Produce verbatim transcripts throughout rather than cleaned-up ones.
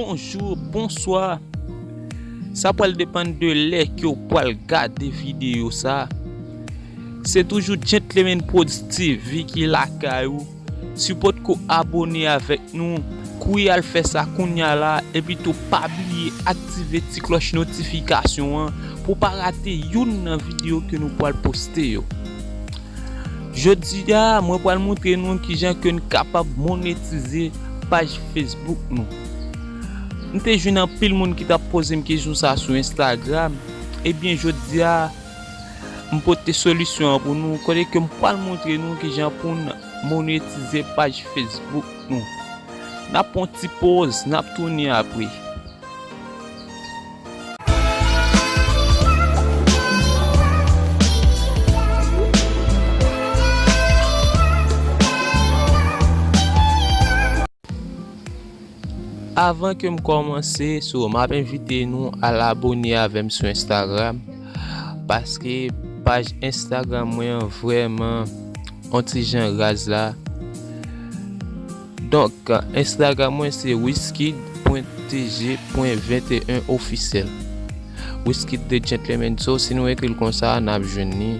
Bonjou, bonswa. Sa pral depann de lè ke w pral gade videyo sa. Se toujou Gentleman Prodz T V ki lakay ou. Si w potko abone avèk nou, kouri al fè sa kounya la, epi tou pa bliye aktive ti klòch notifikasyon an pou w pa rate youn nan videyo ke nou pral poste yo. Jodi a, mwen pral montre nou kijan ke n kapab monetize paj Facebook nou. M te jwenn anpil moun ki t ap poze m kesyon sa sou Instagram. Ebyen, jodi a, m pote solisyon an pou nou, kote ke m pral montre nou kijan pou n monetize paj Facebook nou. N ap pran ti poz, n ap tounen apre. Avan ke m kòmanse, so, m ap envite nou al abone avè m sou Instagram, paske paj Instagram mwen an vrèman on ti jan raz la. Donk, Instagram mwen se wizkid pwen t g pwen venteyen ofisyèl. Wizkid The Gentleman. So, si nou ekri l konsa, n ap jwenn li.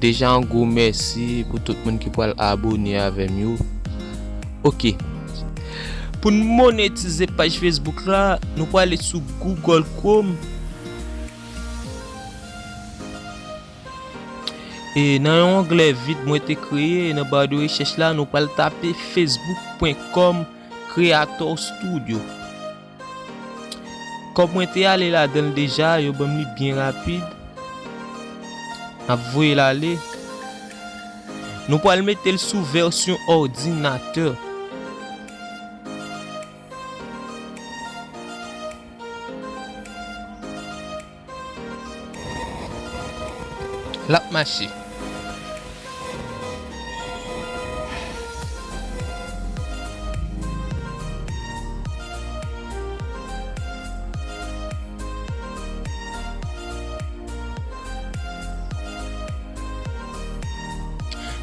Deja, yon gwo mèsi pou tout moun ki pral abone avè m yo. Ok. Pou n monetize paj Facebook la, nou prale sou Google Chrome. E nan yon onglè vid mwen te kreye, nan ba de rechèch la, nou pral tape facebook pwen kòm Creator Studio. Kòm mwen te ale ladan l deja, yo ban m li byen rapid. N ap voye l ale. Nou pral mete l sou vèsyon òdinatè. L ap mache.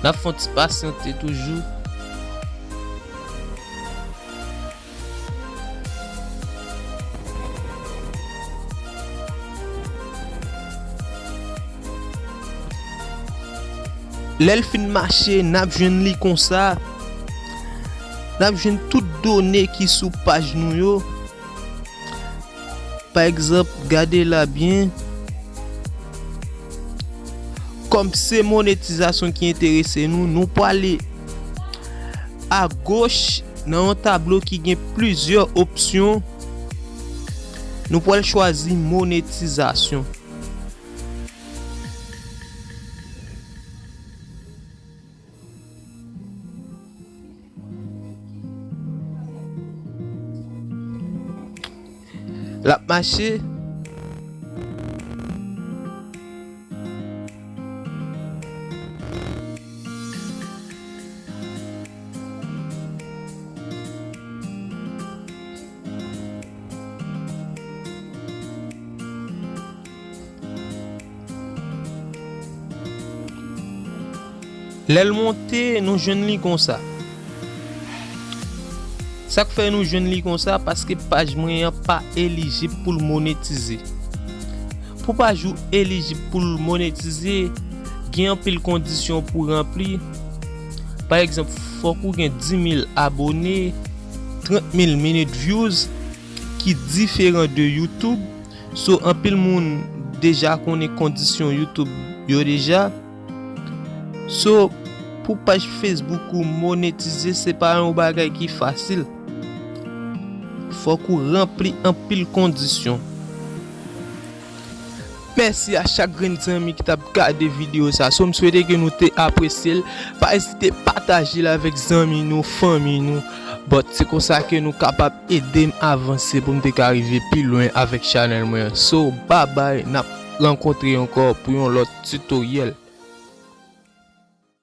N ap fè yon ti pasyante toujou. Lè l fin mache, n ap jwenn li konsa. N ap jwenn tout done ki sou paj nou yo. Pa egzanp, gade la byen. Kòm se monetizasyon ki enterese nou, nou prale agoch nan yon tablo ki gen plizyè opsyon. Nou pral chwazi monetizasyon. L ap mache. Lè l monte, nou jwenn li konsa. Sa k fè nou jwenn li konsa, paske paj mwen an pa elijib pou l monetize. Pou paj ou elijib pou l monetize, gen anpil kondisyon pou ranpli. Pa egzanp, fòk ou gen dis mil abone, trant mil minit views, ki diferan de YouTube. So, anpil moun deja konnen kondisyon YouTube yo deja. So, pou paj Facebook ou monetize, se pa yon bagay ki fasil. Fòk ou ranpli anpil kondisyon. Mèsi a chak grenn zanmi ki t ap gade videyo sa. So, m swete ke nou te apresye l. Pa ezite pataje l avèk zanmi nou, fanmi nou. But se konsa ke nou kapab ede m avanse pou m te ka rive pi lwen avèk chanèl mwen an. So, babay, n ap rankontre ankò pou yon lòt titoryèl.